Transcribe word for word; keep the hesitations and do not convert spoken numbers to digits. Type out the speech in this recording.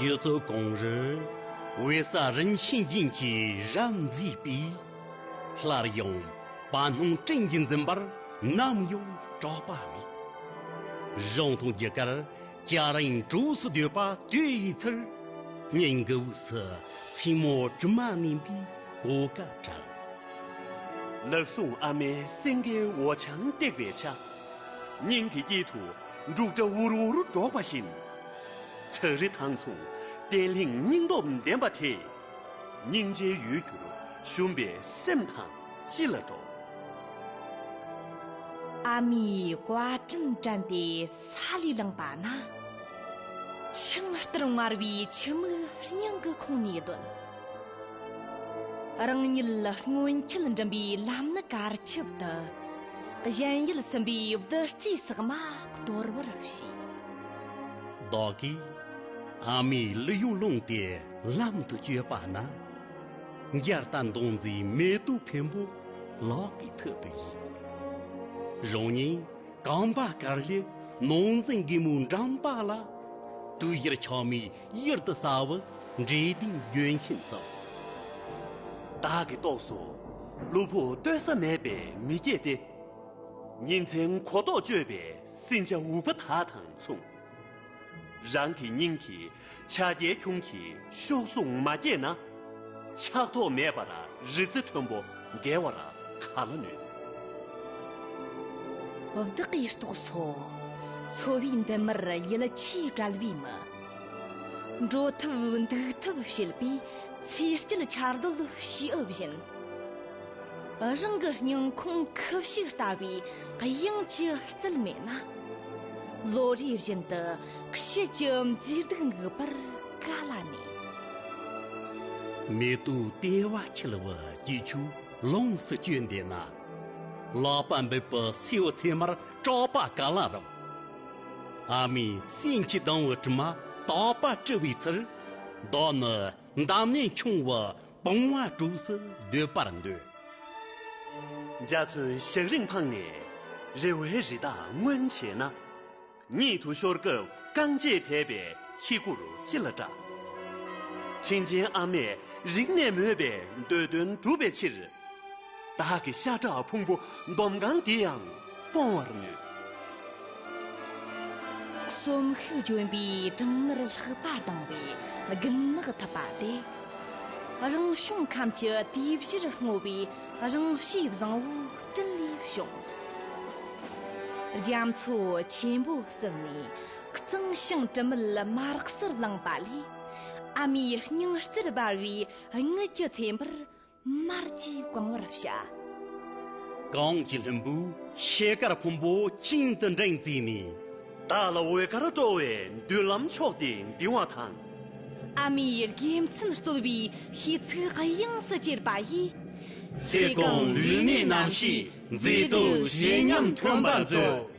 ཡུལ་ཚོ་གངས་རི་འོད་གསལ་རིན་ཆེན་རྒྱན་གྱིས་རབ་མཛེས་པས། སླར་ཡང་པ་སྣང་སྤྲིན་གྱིས་འཛིན་པར་ནམ་ཡང་གྲགས་པ་མེད། རང་མཐོང་རྒྱུ་སྐར་སྐྱ་རེངས་གྲོགས་སུ་སྡོད་པ་ལྟོས་ཡི་ཚུལ། སྙིང་གི་དབུས་སུ་སྲིང་མོ་དྲི་མ་མནན་པའི་གོ་སྐབས་བྲལ། ལག་ཟུང་ཨ་མའི་སེང་གེའི་འོ་ཆང་བཏེགས་པའི་ཆ། སྙིང་གི་དཀྱིལ་དུ་འབྲུག་སྒྲ་འུར་འུར་སྒྲོག་པ་བཞིན། བྲག་རི་དང་མཚུངས་བརྟན་ལྷིང་སྙིང་སྟོབས་ལྡན་པ་དེས། སྙིང་རྗེའི་ཡུལ་གྱུར་ཞུམ་པའི་སེམས་དང་ཅི་ལ་འགྲོགས། ཨ་མའི་བཀའ་དྲིན་དྲན་ཏེ་ས་ལས་ལངས་པ་ན། ཆང་ལྟར་མངར་བའི་ཆུ་མིག་སྙིང་གི་ཁོང་ནས་བརྡོལ། རང་ཉིད་སྔོན་ཆད་འགྲིམ་པའི་ལམ་ནི་གར་ཆུབ་ཏུ། གཞན་ཡུལ་ཟིན་པའི་བདུད་རྩིའི་ཟེགས་མ་གཏོར་བར་བྱས། བདག་གིས་ཨ་མའི་ལུས་ཡོངས་བླངས་ཏེ་ལམ་དུ་བསྐྱོད་པ་ན། མཇལ་དར་མདངས་འཛིན་མེ་ཏོག་འཕན་པོ་ལག་པའི་ཐད་དུ་ཡིན། རང་ཉིད་གངས་པ་དཀར་ལྷས་ནོར་འཛིན་རྒན་མོའི་འགྲམ་པ་ལ། དུས་བཞིར་ཆགས་མེད་ཡུལ་དུ་ཟ་བའི་འབྲས་ལྡན་ལྗོན་ཤིང་བཙལ། བདག་གི་ཏོག་སོ་གློ་བུར་ལྟོས་ས་མེད་པའི་མི་སྐྱེས་ཏེ། ཉིན་མཚན་གོ་ལྡོག་གཅོད་པའི་སྲིན་བྱ་འུག་པ་དག་དང་མཚུངས། རང་གི་སྙིང་གི་ཆ་རྐྱེན་ཁྱུང་གི་གཤོག་ཟུང་མ་སྐྱེས་ན། ཆགས་ཐོགས་མེད་པར་རི་རྩེ་མཐོན་པོ་བརྒལ་བར་ག་ལ་ནུས། བདག་གི་ལྟོགས་སོ། འཚོ་བའི་འདུན་མར་ཡིད་ཆེས་བྲལ་བའི་མི། འགྲོ་ཐབས་འདུག་ཐབས་བྱེད་པའི་ཚེ་སྐྱིད་ཆར་སྡོད་བྱིའུ་བཞིན། རང་གི་སྙིང་ཁོང་ཁུ་བྱུག་ལྟ་བུའི་གཡེང་གི་རྩལ་མེད་ན། ལོ་རེ་བཞིན་དུ་ཕྱི་གྱི་མཛེས་སྡུག་འགུག་པར་ག་ལ་ནུས། མེ་ཏོག་ལྟེ་བ་འཁྱིལ་བའི་སྐྱིད་ཆུ་ལོངས་སུ་སྤྱོད་འདོད་ན། ལག་པ་འབུད་པའི་སེའུ་ཚེར་མར་སྐྲག་པ་ག་ལ་རུང་། ཨ་མའི་སེམས་ཀྱི་སྡང་བའི་དྲི་མ་དག་པ་བཀྲུ་བའི་ཚུལ། བདག་ནི་འདམ་ནས་མཆོང་བའི་བུང་བ་གྲོགས་སུ་སྡོད་པར་འདོད། འཇའ་ཚོན་ཞག་རིང་འཕངས་ནས་རེ་བའི་རི་དྭགས་མངོན་བྱས་ན། གཉིད་དུ་ཤོར་སྐབས་རྐང་རྗེས་དེད་པའི་ཁྱི་གུར་ཅི་ལ་སྐྲག། དྲིན་ཅན་ཨ་མས་རིག་གནས་མོས་པའི་འདོད་དོན་བསྒྲུབ་པའི་ཕྱིར། བདག་གི་ཤ་ཁྲག་ཕུང་པོ་འདོམ་གང་འདི་ཡང་སྤོང་བར་ནུས། གསོམ་ཤུགས་ལྗོན་པའི་གྲང་ངར་ལྷགས་པ་ལྡང་བའི་དགུན་ནག་ཐུབ་པ་དེ། རང་བྱུང་ཁམས་ཀྱི་དུས་བཞིར་བསྔོ་བའི་རང་གཤིས་བཟང་བོའི་སྤྲིན་ལས་བྱུང་། རྒྱ་མཚོ་ཆེན་པོ་གསུམ་ནས་གཙང་ཞིང་དྲི་མེད་མར་གསུར་བླངས་པ་ལས། ཨ་མའི་སྙིང་རྩེར་འབར་བའི་དངུལ་གྱི་ཚེམ་བུར་མར་གྱིས་གང་བར་བྱ། གངས་ཀྱི་ལྷུན་པོས་ཤེལ་དཀར་ཕུང་པོ་གཅིན་དུ་འདྲེན་བརྩིས་ནས། བདག་ལ་འོད་དཀར་སྤྲོ་བའི་མདུན་ལམ་མཆོག་དེ་འདིང་བ་དང་། ཨ་མའི་དགེ་མཚན་སྩོལ་བའི་ཤེས་ཚིག་དབྱངས་སུ་གྱེར་པ་ཡིས། ཚེ་གང་ལུས་གནས་རྣམ་ཤེས་མཛེས་སྡུག་བཞད་ཉམས་ཐོན་པར་མཛོད།